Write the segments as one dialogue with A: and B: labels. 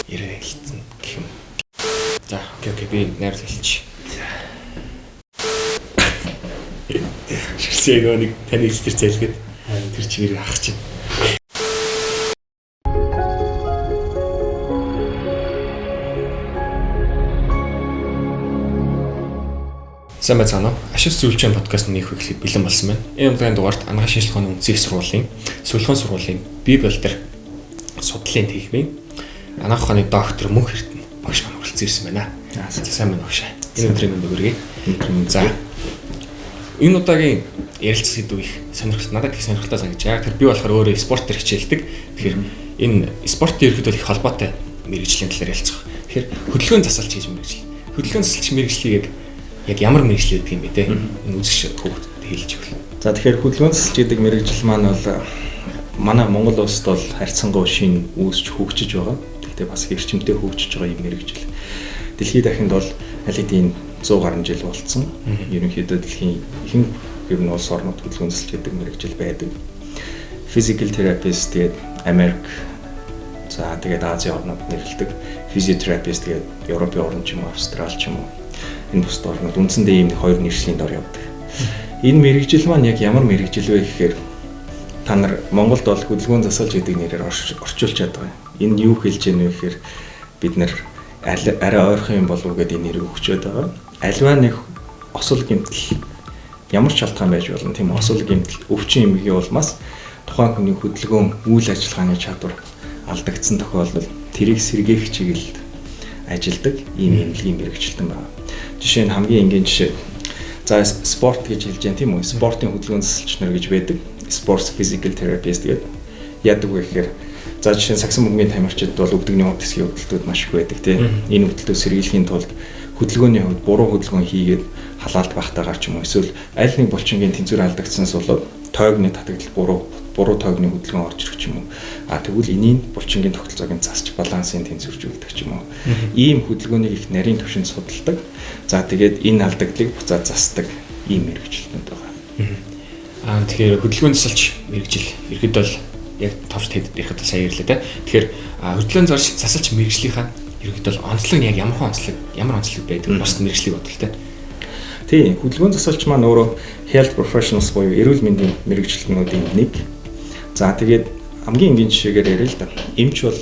A: Яриа хэлсэн гэх юм. За, окей, би найруулж хэлчих. Ширсээ нөгөө нэг таны хэлс төр зайлгээд тэр чигээр ах чинь. Сайн байцгаана уу? Ашиг зүйлчэн подкаст нэг хэрэглэхэд бэлэн болсон байна. Энэ удаагийн дугаарт анагаах шинжилгээ ухааны үндсэн их сургуулийн сувилахын сургуулийн бие болдор судлалын техникийн анагаах ухааны доктор Мөнх Эрдэнэ багш маань хүрэлцэн ирсэн байна. За сайн байна багш. Энэ өдрийн мэнд хүргэе. За энэ удаагийн ярилцах сэдв их сонирхолтой, надад их сонирхолтой санагдаж. Яг тэр би болохоор өөрөө спорт төр хичээлдэг. Тэгэхээр энэ спортын ерөнхийдөө их холбоотой мэргэжлийн талаар ярилцах. Тэгэхээр хөдөлгөөн засалч гэж мэргэжил. Хөдөлгөөн засалч мэргэжлийг яг ямар мэргэжил гэдэг юм бэ те? Энэ үзэгч хүүхдэд хэлж өгвөл.
B: За тэгэхээр хөдөлгөөн засалч гэдэг мэргэжил маань бол манай Монгол улсад бол харьцангуй шинэ үүсч хөгжиж байгаа. Гэхдээ бас эрчимтэй хөгжиж байгаа юм мэргэжил. Дэлхийд дахинд бол аль хэдийн 100 гаруй жил болцсон. Ерөнхийдөө дэлхийн ихэнх ер нь улс орнууд хөдөлгөөн засалч гэдэг мэргэжил байдаг. Physical therapist тэгээд Америк, за тэгээд Азийн орнууд нэрлэдэг. Physiotherapist тэгээд Европын орн ч юм уу, Австрал ч юм уу. Энэ бусад орнууд үндсэндээ ийм нэг хоёр нэршлийн дор явдаг. Энэ мэргэжил маань яг ямар мэргэжил вэ гэхээр та нар Монголд бол хөдөлгөөн засалж гэдэг нэрээр орчуулчаад байгаа. Энэ юу хэлж яах вэ гэхээр бид нар арай ойрхон юм болов уу гэдэг энэ нэрийг өгчөөд байгаа. Альва нэг осол гэмтэл ямар ч шалтгаан байж болно тийм осол гэмтэл өвчин эмгэгийн улмаас тухайн хүний хөдөлгөөн үйл ажиллагааны чадвар алдагдсан тохиолдолд тэрийг сэргээх чиглэлд ажилладаг ийм эмнэлгийн мэргэжилтэн байна. Жишээ нь хамгийн энгийн жишээ. За спорт гэж хэлж байна тийм үү? Спортын хөдөлгөөн засалч нар гэж байдаг. Sports physical therapist гэдэг. Яадаг вэ гэхээр за жишээ нь сагсан бөмбөгийн тамирчид бол өвдөгний хот хэсгийн өвдөлтүүд маш их байдаг тийм. Энэ өвдөлтөө сэргийлэхийн тулд хөдөлгөөний хувьд буруу хөдөлгөөн хийгээд халаалт багтаагаар ч юм уу эсвэл аль нэг булчингийн тэнцвэр алдагдсанаас болоод тойгны татагдал буруу тойгны хөдөлгөөн орж ирэх ч юм уу. А тэгвэл энийг булчингийн тогтолцоог нь засч балансыг тэнцвэржүүлдэг ч юм уу. Ийм хөдөлгөөнийг их нарийн түвшинд судалдаг. За тэгээд энэ алдагдлыг буцаад засдаг ийм мэргэжилтнүүд байгаа.
A: Аа тэгэхээр хөдөлгөөн засалч мэргэжил ерхэд бол яг товч тэд ярихад сая ярьлаа те. Тэгэхээр хөдөлгөөн засалч мэргэжлийнхаа ерөнхийдөө бол онцлог нь яг ямар онцлог байдаг бусад мэргэжлийг бодвол те.
B: Тийм, хөдөлгөөн засалч маань өөрөө health professionals буюу эрүүл мэндийн мэргэжилтнүүдийн нэг. За тэгээд хамгийн энгийн жишээгээр яриа л да. Эмч бол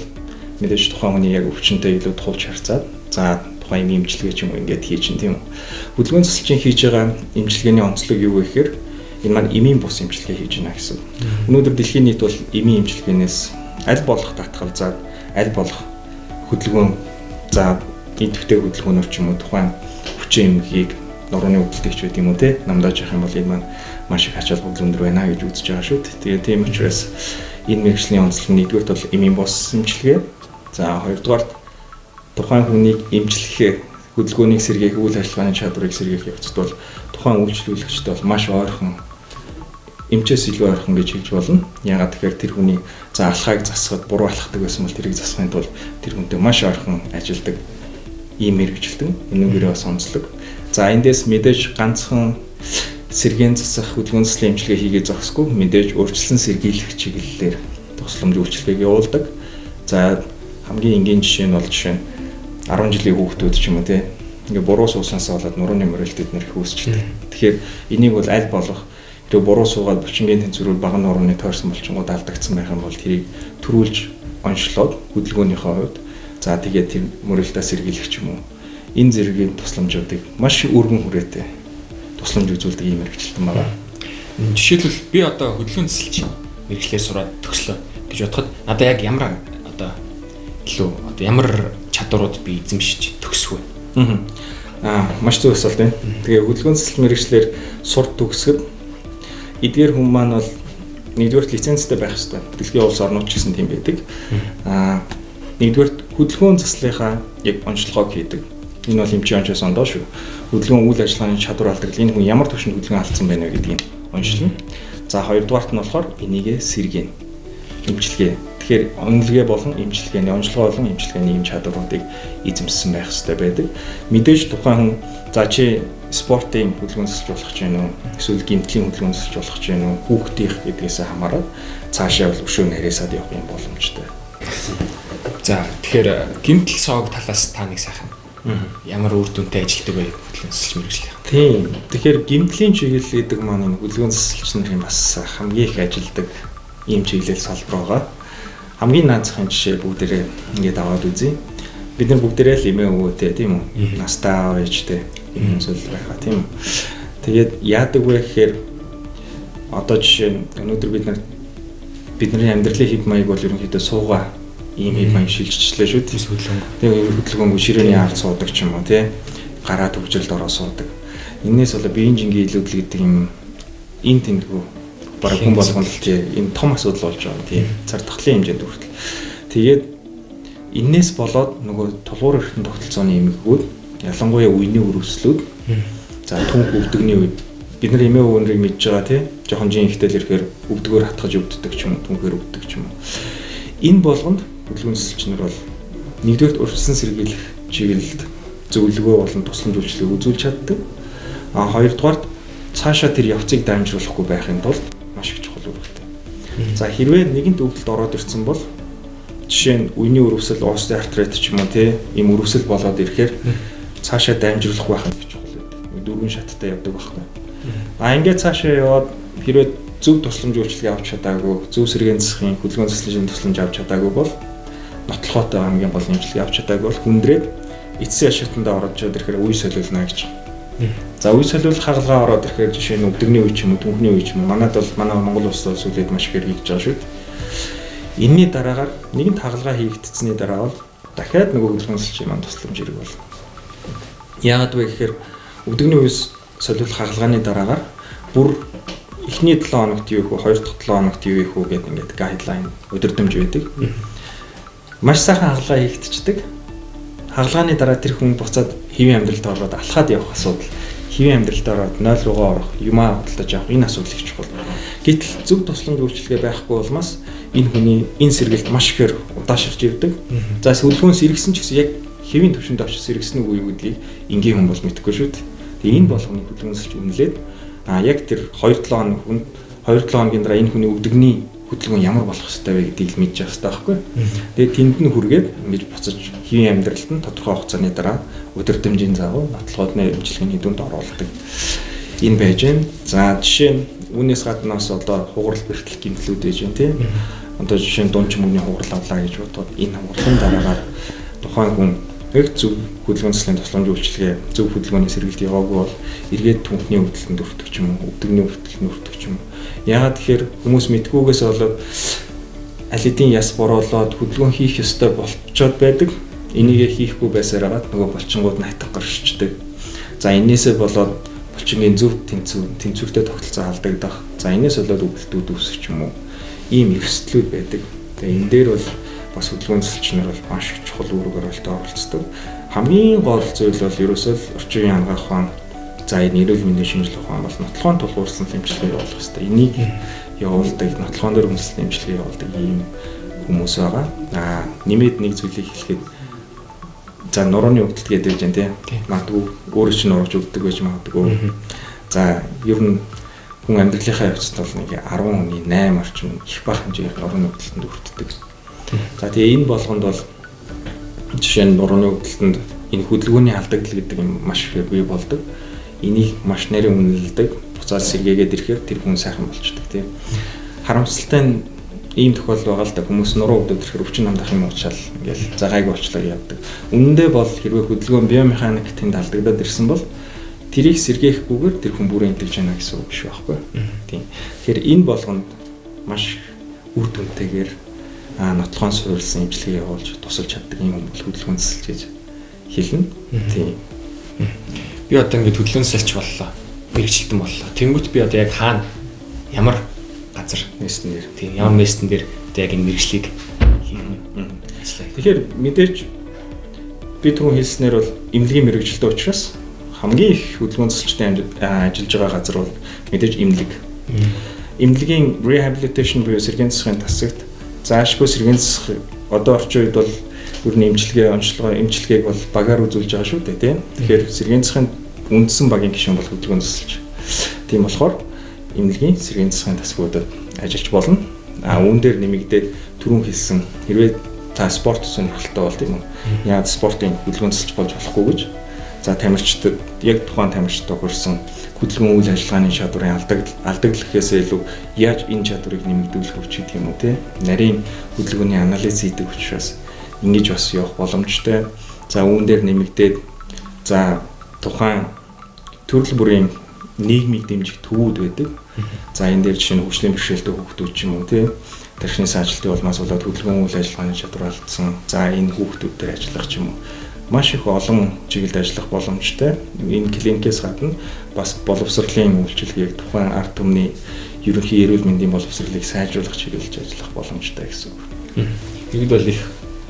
B: мэдээж тухайн хүний яг өвчнөд илүү тулж харьцаад за тухайн юм эмчилгээ ч юм уу ингээд хий чинь тийм үү. Хөдөлгөөн засалчийн хийж байгаа эмчилгээний онцлог юу вэ гэхээр энэ маань эмийн бус эмчилгээ хийж байна гэсэн. Өнөөдөр дэлхийн нийт бол эмийн эмчилгээнээс аль болох татгалзаад аль болох хөдөлгөөн за идэвхтэй хөдөлгөөнөөр ч юм уу тухайн хүчин эмгэгийг нурууны өвдөлтийг ч байд юм уу те намдааж явах юм бол энэ маань маш их ач холбогдол өндөр байна гэж үзэж байгаа шүү дээ. Тэгээд тийм учраас энэ мэргэжлийн онцлог нэгдүгээрт бол эмийн бус эмчилгээ. За хоёрдугаарт тухайн хүнийг эмчлэхээ хөдөлгөөнийг сэргээх үйл ажиллагааны чадварыг сэргээх явцад бол тухайн үйлчлүүлэгчтэй бол маш ойрхон эмчээс илүү ойрхон гэж хэлж болно. Яагаад тэгэхээр тэр хүний за алхааг засахад буруу алхдаг байсан бол тэрийг засахын тулд тэр хүнтэй маш ойрхон ажилладаг ийм мэргэжилтэн. Энүүгээрээ бас онцлог. За эндээс мэдээж ганцхан сэргээн засах хөдөлгөөн заслын эмчилгээ хийгээ зогсохгүй мэдээж өөрчлөсөн сэргийлэх чиглэлээр тусламж үйлчилгээг явуулдаг. За хамгийн энгийн жишээ нь бол жишээ нь 10 жилийн хүүхдүүд ч юм уу те ингээ буруу сууснасаа болоод нурууны морилтод нэр их үүсчихдээ. Тэгэхээр энийг бол аль болох хэрэг буруу суугаад булчингийн тэнцвэрүүд бага нурууны тойрсон булчингууд алдагдсан байх юм бол тэрийг төрүүлж онцлоод хөдөлгөөнийхөө хувьд за тэгээд тэр морилтаа сэргийлэх ч юм уу. Энэ зэргийн тусламжуудыг маш өргөн хүрээтэй тусламж үзүүлдэг ийм мэргэжилтэн байгаа.
A: Жишээлбэл би одоо хөдөлгөөн засалч мэргэжлээр сураад төгслөө гэж бодоход надад яг ямар одоо илүү одоо ямар чадварууд би эзэмшиж төгсөх вэ?
B: Аа маш зөв асуулт байна. Тэгээ хөдөлгөөн засалч мэргэжлээр сур төгсөхөд эдгээр хүн маань бол нэгдүгээрт лицензтэй байх ёстой. Дэлхийн улс орнууд ч гэсэн тийм байдаг. Аа нэгдүгээрт хөдөлгөөн заслынхаа яг онцлогоог хийдэг. Энэ бол эмчийн онцоос ондоо шүү. Хөдөлгөөн үйл ажиллагааны чадвар алдагдал энэ хүн ямар түвшинд хөдөлгөөн алдсан байна вэ гэдгийг онцлно. За хоёрдугаарт нь болохоор энийгээ сэргээнэ. Эмчилгээ. Тэгэхээр онцлогээ болон эмчилгээний онцлогоо болон эмчилгээний ийм чадваруудыг эзэмшсэн байх ёстой байдаг. Мэдээж тухайн хүн за чи спортын хөдөлгөөн засалж болох ч юм уу, эсвэл гэмтлийн хөдөлгөөн засалж болох ч юм уу, хүүхдийнх гэдгээсээ хамаарат цаашаа бол өшөө нарийсаад явах юм боломжтой.
A: За тэгэхээр гэмтэл соог талаас та нэг сайхан ямар үр дүнтэй ажилладаг вэ хөдөлгөөн засалч мэргэжлийн?
B: Тийм. Тэгэхээр гэмтлийн чиглэл гэдэг маань энэ хөдөлгөөн засалч нарын бас хамгийн их ажилладаг ийм чиглэл салбар байгаа. Хамгийн наазахын жишээ бүгдээрээ ингээд аваад үзье. Бид нар бүгдээрээ л эмээ өвөөтэй тийм үү? Настай аав ээжтэй ийм зүйл байгаа тийм үү? Тэгээд яадаг вэ гэхээр одоо жишээ нь өнөөдөр бид нар бидний амьдралын хэв маяг бол ерөнхийдөө суугаа ийм хэв маяг шилжчихлээ шүү дээ.
A: Хөдөлгөөн.
B: Тэгээ хөдөлгөөнгүй ширээний ард суудаг ч юм уу тий. Гараа төгжрөлд ороо суудаг. Энээс болоо биеийн жингийн илүүдэл гэдэг юм эн тэндгүү бараг хүн болгоно л тий энэ том асуудал болж байгаа тий. Цар тахлын хэмжээнд хүртэл. Тэгээд энээс болоод нөгөө тулгуур эрхтэн тогтолцооны эмгэгүүд ялангуяа үений өрөвслүүд за түнх өвдөгний үед бид нар эмээ өвөнрийг мэдж байгаа тий. Жохон жин ихтэл ирэхээр өвдгөөр хатгаж өвддөг ч юм уу, түнхээр өвддөг ч юм уу. Энэ болгонд хөдөлгөөн засалч нар бол нэгдүгээрт өрсөлсөн сэргийлэх чиглэлд зөвлөгөө болон тусламж үйлчилгээг үзүүлж чаддаг. А хоёрдугаарт цаашаа тэр явцыг дамжуулахгүй байхын тулд маш их чухал үүрэгтэй. За хэрвээ нэгэнт өвдөлт ороод ирсэн бол жишээ нь үений өрөвсөл, остеоартрит ч юм уу тий ийм өрөвсөл болоод ирэхээр цаашаа дамжуулахгүй байх нь их чухал байдаг. Дөрвөн шаттай явдаг байхгүй. А ингээд цаашаа яваад хэрвээ зөв тусламж үйлчилгээ авч чадаагүй, зөв сэргээн засгийн хөдөлгөөн засгийн тусламж авч чадаагүй бол нотлохоотой хамгийн гол нэмжлэгийг авч чадаагүй бол хүндрээд эцсийн ашигтандаа орж ирэхээр үе солиулна гэж. За үе солиулах хагалгаа ороод ирэхээр жишээ нь өвдөгний үе ч юм уу, түнхний үе ч юм уу. Манайд бол манай Монгол улсад бол сүүлээд маш ихээр хийж байгаа шүү дээ. Энийний дараагаар нэгэнт хагалгаа хийгдсэний дараа бол дахиад нөгөө хөдөлгөөн засалчийн маань тусламж хэрэг болно. Яагаад вэ гэхээр өвдөгний үе солиулах хагалгааны дараагаар бүр эхний 7 хоногт юу их вэ, 2 дахь 7 хоногт юу их вэ гэдэг ингээд гайдлайн өдөрдмж байдаг. Маш сайхан хагалгаа хийгдчихдэг. Хагалгааны дараа тэр хүн буцаад хэвийн амьдралд ороод алхаад явах асуудал, хэвийн амьдралд ороод 0 руугаа орох, юмаа худалдаж авах энэ асуудал их чухал. Гэтэл зөв тусламж үйлчилгээ байхгүй улмаас энэ хүний энэ сэргэлт маш ихээр удаашрч явдаг. За сөрөлгөөн сэргсэн ч гэсэн яг хэвийн төвшөнд очиж сэргсэн үгүй юу гэдгийг энгийн хүн бол мэдэхгүй шүү дээ. Тэгээ энэ болгоныг хөдөлгөөн засалч үнэлээд яг тэр 2-7 хоног хүн 2-7 хоногийн дараа энэ хүний өвдөгний хөдөлгөөн ямар болох ёстой вэ гэдгийг л мэдж явах хэрэгтэй байхгүй. Тэгээд тэнд нь хүргээд ингэж буцаж хэвийн амьдралд нь тодорхой хугацааны дараа өдөрдмжийн загвар нотлохоодны эмчилгээний дүнд оруулдаг. Энэ байж байна. За жишээ нь үүнээс гадна бас одоо хугарал бэртэл гэмтлүүд байж байна тийм. Одоо жишээ нь дунд чөмөний хугарал авлаа гэж бодоход энэ хугарлын дараагаар тухайн хүн яг зөв хөдөлгөөн засгийн тусламж үйлчилгээ, зөв хөдөлгөөний сэргэлт яваагүй бол эргээд түнхний өвдөлтөнд өртөх ч юм уу, өвдөгний өвдөлтөнд өртөх ч юм уу. Яагаад тэгэхээр хүмүүс мэдгүйгээс болоод аль хэдийн яс бороолоод хөдөлгөөн хийх ёстой болчоод байдаг. Энийгээ хийхгүй байсаар хагаад нөгөө булчингууд нь хатга гарчдаг. За энээсээ болоод булчингийн зөв тэнцвэртэй тогтолцоо алдагдах. За энээс болоод өвдөлтүүд үүсэх ч юм уу. Ийм эрсдлүүд байдаг. Тэгээ энэ дээр бол бас хөдөлгөөн засалч нар бол маш их чухал үүрэг оролттой оролцдог. Хамгийн гол зүйл бол ерөөсөө л орчин үеийн анагаах ухаан, за энэ эрүүл мэндийн шинжилгээ ухаан бол нотлохоон тулгуурласан эмчилгээ явуулах хэрэгтэй. Энийг явуулдаг, нотлохоон дээр үндэслэн эмчилгээ явуулдаг ийм хүмүүс байгаа. Аа нэмээд нэг зүйлийг хэлэхэд за нурууны өвдөлт гэдэг чинь тийм. Магадгүй өөрөө чинь нурууч өвддөг байж магадгүй. За ер нь хүн амьдралынхаа явцад бол нэг 10 хүний 8 орчим их бага хэмжээгээр нурууны өвдөлтөнд өртдөг. За тэгээ энэ болгонд бол жишээ нь нурууны өвдөлтөнд энэ хөдөлгөөний алдагдал гэдэг юм маш их бий болдог. Энийг маш нарийн үнэлдэг. Буцаад сэргээгээд ирэхээр тэр хүн сайхан болчдөг тийм. Харамсалтай нь ийм тохиолдол байгаа л да, хүмүүс нуруу өвдөд ирэхээр өвчин намдах юм уучаал ингээл загайг болчлоо явдаг. Үнэндээ бол хэрвээ хөдөлгөөн биомеханик тэнд алдагдаад ирсэн бол тэрийг сэргээхгүйгээр тэр хүн бүрэн итгэж байна гэсэн үг биш байхгүй. Тийм. Тэгэхээр энэ болгонд маш үр дүнтэйгээр нотлохоон суурилсан эмчилгээ явуулж тусалж чаддаг юм бол хөдөлгөөн засалч гэж хэлнэ. Тийм.
A: Би одоо ингээд хөдөлгөөн засалч боллоо. Мэргэжилтэн боллоо. Тэнгүүт би одоо яг хаана ямар газар
B: местэн дээр
A: тийм ямар местэн дээр одоо яг энэ мэргэжлийг хийх вэ?
B: Тэгэхээр мэдээж би түрүүн хэлснээр бол эмнэлгийн мэргэжилтэн учраас хамгийн их хөдөлгөөн засалчтай ажиллаж байгаа газар бол мэдээж эмнэлэг. Эмнэлгийн rehabilitation буюу сэргээн засгийн тасагт заашгүй сэргээн засах одоо орчин үед бол ер нь эмчилгээ, онцлогоо эмчилгээг бол багаар үзүүлж байгаа шүү дээ тийм. Тэгэхээр сэргээн засгийн үндсэн багийн гишүүн бол хөдөлгөөн засалч. Тийм болохоор эмнэлгийн сэргээн засгийн тасгуудад ажиллаж болно. А үүн дээр нэмэгдээд түрүүн хэлсэн хэрвээ За спорт сонирхолтой бол тийм үү. Яагаад спортын хөдөлгөөн засалж болж болохгүй гэж. За тамирчдад яг тухайн тамирчдад тохирсон хөдөлгөөн үйл ажиллагааны чадварын алдагдал гэхээсээ илүү яаж энэ чадварыг нэмэгдүүлэх хүч гэдэг юм уу те. Нарийн хөдөлгөөний анализ хийдэг учраас ингэж бас явах боломжтой. За үүн дээр нэмэгдээд за тухайн төрөл бүрийн нийгмийг дэмжих төвүүд байдаг. За энэ дээр жишээ нь хөгжлийн бэрхшээлтэй хүүхдүүд ч юм уу те. Тархины саажилтын улмаас болоод хөдөлгөөн үйл ажиллагааны чадвар алдсан. За энэ хүүхдүүд дээр ажиллах ч юм уу. Маш их олон чиглэлд ажиллах боломжтой. Энэ клиникээс гадна бас боловсролын үйлчилгээг тухайн ард түмний ерөнхий эрүүл мэндийн боловсролыг сайжруулах чиглэлд ажиллах боломжтой гэсэн үг.
A: Тэгэд бол их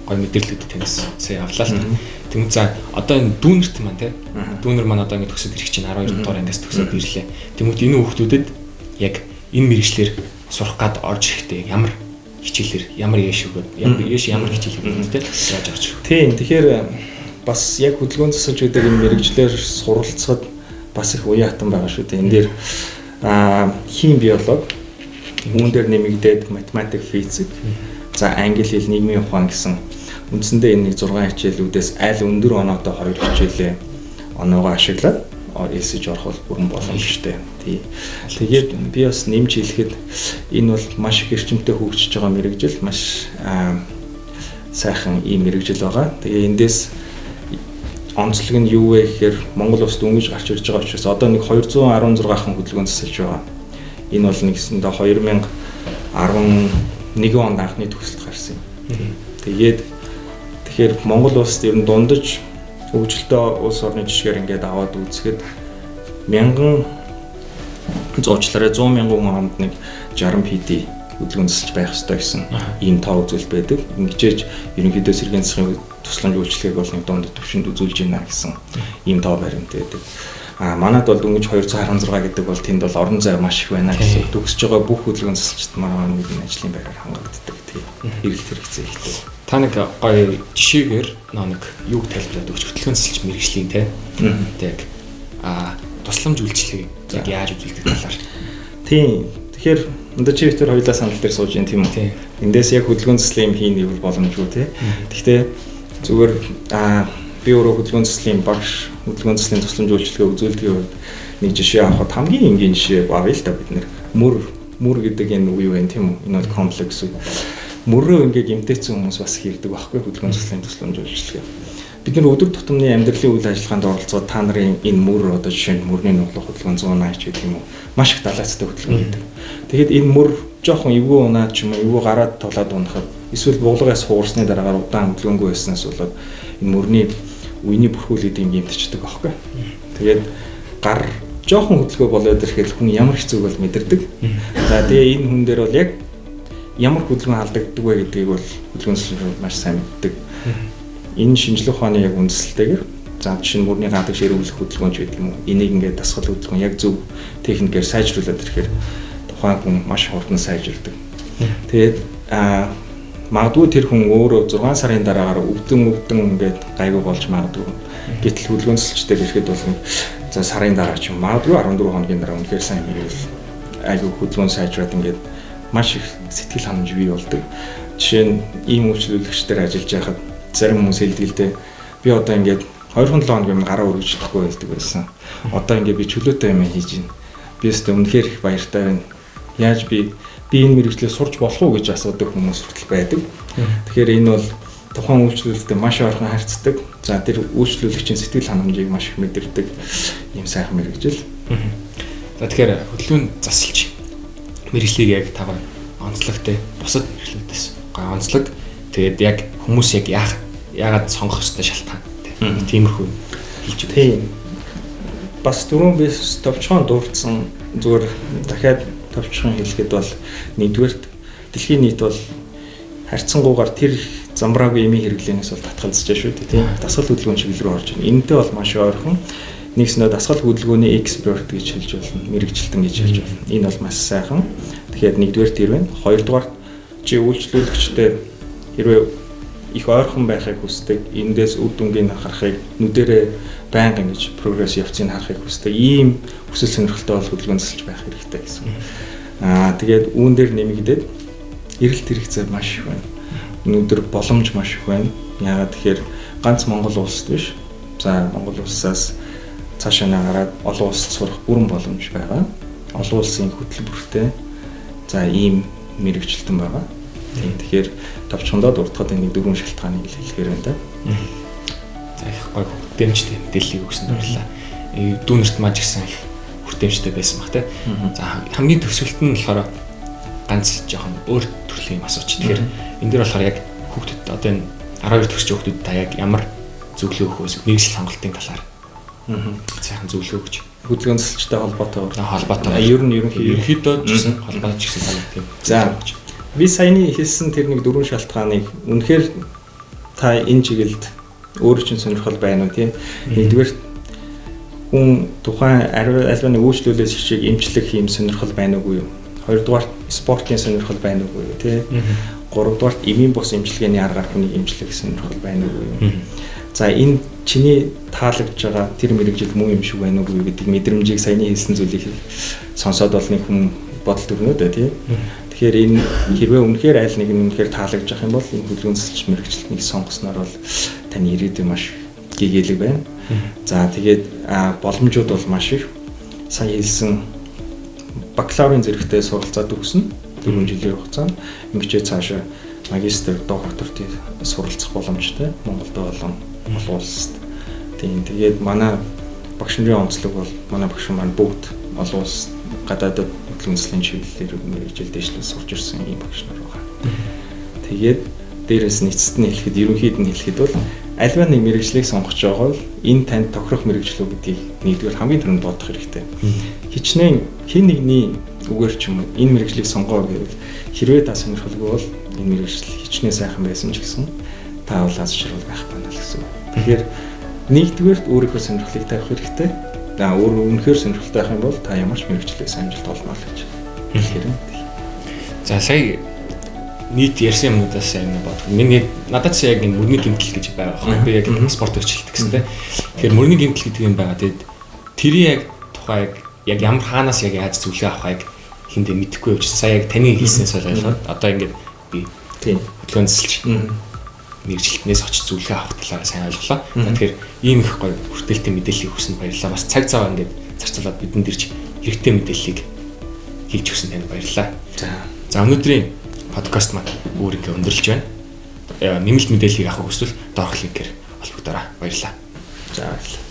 A: гой мэдрэлүүд танаас сая авлаа л та. Тэгмээ за одоо энэ дүүнерт маань те. Дүүнер маань одоо ингэ төгсөд ирэх чинь 12 дугаар ангиас төгсөд ирлээ. Тэгмүүд энэ хүүхдүүдэд яг энэ мэргэжлээр сурах гад орж ирэхдээ ямар хичээлэр ямар яаш өгөөд ямар хичээл өгөөд те яаж орж ирэх.
B: Тийм, тэгэхээр бас яг хөдөлгөөн засалж гэдэг энэ мэргэжлээр суралцахад бас их уян хатан байгаа шүү дээ. Энэ дээр хим биолог, үүн дээр нэмэгдээд математик, физик, за англи хэл, нийгмийн ухаан гэсэн үндсэндээ энэ нэг 6 хичээлүүдээс аль өндөр оноотой 2 хичээлээ оноогоо ашиглаад элсэж орох бол бүрэн боломжтой. Тий. Тэгээд би бас нэмж хэлэхэд энэ бол маш их эрчимтэй хөгжиж байгаа мэргэжил, маш сайхан ийм мэргэжил байгаа. Тэгээ эндээс онцлог нь юу вэ гэхээр Монгол улс дөнгөж гарч ирж байгаа учраас одоо нэг 216 хан хөдөлгөөн засалж байгаа. Энэ бол нэгсэндээ 2011 онд анхны төгсөлт гарсан юм. Тэгээд тэгэхээр Монгол улсад ер нь дундаж хөгжилтэй улс орны жишгээр ингээд аваад үзэхэд мянган зуучлаарай 100 мянган хүн амд нэг 60 PD хөдөлгөөн засалж байх ёстой гэсэн ийм тоо үзүүлэлт байдаг. Ингэжээж ерөнхийдөө сэргээн засгийн тусламж үйлчилгээг бол нэг дунд түвшинд үзүүлж байна гэсэн ийм тоо баримт байдаг. А манад бол дөнгөж 216 гэдэг бол тэнд бол орон зай маш их байна гэсэн. Төгсөж байгаа бүх хөдөлгөөн засалчид маань нэг ажлын байраар хангагддаг. Тийм. Эрэлт хэрэгцээ ихтэй.
A: Та нэг гоё жишээгээр нэг юуг тайлбарлаад өгч хөдөлгөөн засалж мэргэжлийн те. Тэг тусламж үйлчилгээг яг яаж үзүүлдэг талаар.
B: Тийм. Тэгэхээр одоо чи битэр хоёулаа санал дээр сууж байна тийм үү? Эндээс яг хөдөлгөөн заслын юм хийн гэвэл боломжгүй тий. Гэхдээ зүгээр би өөрөө хөдөлгөөн заслын багш, хөдөлгөөн заслын тусламж үйлчилгээ үзүүлдгийн хувьд нэг жишээ авахад хамгийн энгийн жишээ авъя л да бид нэр. Мөр гэдэг энэ үг юу вэ тийм үү? Энэ бол комплекс үг. Мөрөө ингээ гэмтээсэн хүмүүс бас хийрдэг байхгүй хөдөлгөөн заслын тусламж үйлчилгээ. Бид нар өдөр тутмын амьдралын үйл ажиллагаанд оролцоод та нарын энэ мөр одоо жишээ нь мөрний нуглах хөдөлгөөн 180 ч гэдэг юм уу маш их далайцтай хөдөлгөөн гэдэг. Тэгэхэд энэ мөр жоохон эвгүй унаад ч юм уу эвгүй гараад тулаад унахад эсвэл буглагаас хуурсны дараагаар удаан хөдөлгөөнгүй байснаас болоод энэ мөрний үений бүрхүүлээд юм гэмтчихдэг байхгүй. Тэгээд гар жоохон хөдөлгөөн болоод ирэхэд хүн ямар хэцүүг бол мэдэрдэг. За тэгээ энэ хүн дээр бол яг ямар хөдөлгөөн алдагддаг вэ гэдгийг бол хөдөлгөөн засалж маш сайн мэддэг. Энэ шинжлэх ухааны яг үндэслэлтэйгээр за жишээ нь мөрний гадаг ширүүглэх хөдөлгөөн ч гэдэг юм уу. Энийг ингээд дасгал хөдөлгөөн яг зөв техникээр сайжруулад ирэхээр тухайн хүн маш хурдан сайжирдаг. Тэгээд магадгүй тэр хүн өөрөө 6 сарын дараагаар өвдөн ингээд гайгүй болж магадгүй. Гэтэл хөдөлгөөн засалч дээр ирэхэд бол за сарын дараа ч юм магадгүй 14 хоногийн дараа үнэхээр сайн мэрэл айгүй хөдөлгөөн сайжраад ингээд маш их сэтгэл ханамж бий болдог. Жишээ нь ийм үйлчлүүлэгчдээр ажиллаж байхад зарим хүмүүс хэлдэг л дээ. Би одоо ингээд 2-7 хоног юм гараа өргөж чадахгүй байдаг байсан. Одоо ингээд би чөлөөтэй юм хийж байна. Би өстө үнэхээр их баяртай байна. Яаж би энэ мэргэжлээ сурч болох уу гэж асуудаг хүмүүс хүртэл байдаг. Тэгэхээр энэ бол тухайн үйлчлүүлэлтэд маш ойрхон харьцдаг. За тэр үйлчлүүлэгчийн сэтгэл ханамжийг маш их мэдэрдэг ийм сайхан мэргэжил.
A: За тэгэхээр хөдөлгөөн засалж мэргэжлийг яг та гоё онцлогтой бусад мэргэжлүүдээс гоё онцлог. Тэгээд яг хүмүүс яг яагаад сонгох ёстой шалтгаан тиймэрхүү хэлж өгье.
B: Тийм. Бас түрүүн би товчхон дурдсан зүгээр дахиад товчхон хэлэхэд бол нэгдүгээрт дэлхийн нийт бол харьцангуйгаар тэр замбраагүй эмийн хэрэглээнээс бол татгалзаж байгаа шүү дээ тийм. Дасгал хөдөлгөөн чиглэл рүү орж байна. Энэтэй бол маш ойрхон. Нэгснээ дасгал хөдөлгөөний эксперт гэж хэлж болно. Мэргэжилтэн гэж хэлж болно. Энэ бол маш сайхан. Тэгэхээр нэгдүгээр тэр байна. Хоёрдугаар чи үйлчлүүлэгчтэй хэрвээ их ойрхон байхыг хүсдэг, эндээс үр дүнгийг харахыг, нүдэрээ байнга ингэж прогресс явцыг харахыг хүсдэг. Ийм хүсэл сонирхолтой бол хөдөлгөөн засалж байх хэрэгтэй гэсэн. Тэгээд үүн дээр нэмэгдээд эрэлт хэрэгцээ маш их байна. Өнөөдөр боломж маш их байна. Яагаад тэгэхээр ганц Монгол улсад биш. За Монгол улсаас цаашаа гараад олон улсад сурах бүрэн боломж байгаа. Олон улсын хөтөлбөртэй за ийм мэргэжилтэн байгаа. Тийм, тэгэхээр товчхондоо дурдахад энэ дөрвөн шалтгааныг л хэлэхээр байна да.
A: За их гоё хүртээмжтэй мэдээллийг өгсөнд баярлалаа. Дүүнерт маань ч гэсэн их хүртээмжтэй байсан баг те. За хамгийн төгсгөлт нь болохоор ганц жоохон өөр төрлийн юм асууч. Тэгэхээр энэ дээр болохоор яг хүүхдэд одоо энэ 12 төгсч хүүхдэд та яг ямар зөвлөгөө өгөх вэ? Мэргэжил сонголтын талаар. Сайхан зөвлөгөө өгч.
B: Хөдөлгөөн засалчтай холбоотой.
A: Холбоотой.
B: Ер нь
A: ерөнхийдөө ч гэсэн холбоотой ч гэсэн тань тийм.
B: За би саяны хэлсэн тэр нэг дөрвөн шалтгааныг үнэхээр та энэ чиглэлд өөрөө чинь сонирхол байна уу тий. Нэгдүгээр хүн тухайн альва нэг үйлчлүүлээс шиг эмчлэх юм сонирхол байна уугүй юу? Хоёрдугаар спортын сонирхол байна уугүй юу тий. Гуравдугаарт эмийн бус эмчилгээний аргаар хүнийг эмчлэх сонирхол байна уугүй юу? За энэ чиний таалагдж байгаа тэр мэргэжил муу юм шиг байна уугүй юу гэдэг мэдрэмжийг саяны хэлсэн зүйлийг сонсоод бол нэг хүн бодол төрнө дээ тий. Тэгэхээр энэ хэрвээ үнэхээр аль нэг нь үнэхээр таалагдж байгаа юм бол энэ хөдөлгөөн засалч мэргэжилтнийг сонгосноор бол таны ирээдүй маш гэгээлэг байна. За тэгээд боломжууд бол маш их. Сая хэлсэн бакалаврын зэрэгтэй суралцаад өгсөн 4 жилийн хугацаанд ингэчээ цаашаа магистр, докторт суралцах боломжтой Монголд болон олон улсад. Тийм, тэгээд манай багш нарын онцлог бол манай багш маань бүгд олон улс гадаадад хөдөлгөөн заслийн чиглэлээр мэргэжил дэвшлэл сурч ирсэн ийм багш нар байгаа. Тэгээд дээрээс нь эцэст нь хэлэхэд ерөнхийд нь хэлэхэд бол альва нэг мэргэжлийг сонгож байгаа бол энэ танд тохирох мэргэжил үү гэдгийг нэгдүгээр хамгийн түрүүнд бодох хэрэгтэй. Хичнээн хэн нэгний үгээр ч юм уу энэ мэргэжлийг сонгоо гэвэл хэрвээ та сонирхолгүй бол энэ мэргэжил хичнээн сайхан байсан ч гэсэн та бол аз жаргал байхгүй байна л гэсэн үг. Тэгэхээр нэгдүгээрт өөрийнхөө сонирхлыг тавих хэрэгтэй. За өөр үнэхээр сонирхолтой байх юм бол та ямар ч мэргэжлээс амжилт олно л гэж хэлэхээр юм.
A: За сая нийт ярьсан юмнуудаас сайн бодох. Миний надад ч яг энэ мөрний гэмтэл гэж байгаа байхгүй. Би яг спорт хичээлдэг гэсэн тэ. Тэгэхээр мөрний гэмтэл гэдэг юм байгаа. Тэгээд тэрийн яг тухай яг ямар хаанаас яг яаж зөвлөгөө авахыг хиндэ мэдэхгүй явжсэн. Сая яг таны хэлснээс ойлгоод одоо ингээд би
B: тийм
A: хөдөлгөөн засалч мэргэжилтнээс очиж зөвлөгөө авах талаараа сайн ойлголоо. Тэгэхээр ийм их гоё хүртээлтэй мэдээллийг өгсөнд баярлалаа. Бас цаг зав ингээд зарцуулаад бидэнд ирж хэрэгтэй мэдээллийг хийж өгсөн танд баярлалаа. За өнөөдрийн подкаст маань өөр ингээ өндөрлөж байна. Нэмэлт мэдээллийг авах хүсвэл доорх линкээр холбогдорой. Баярлалаа.
B: За баярлалаа.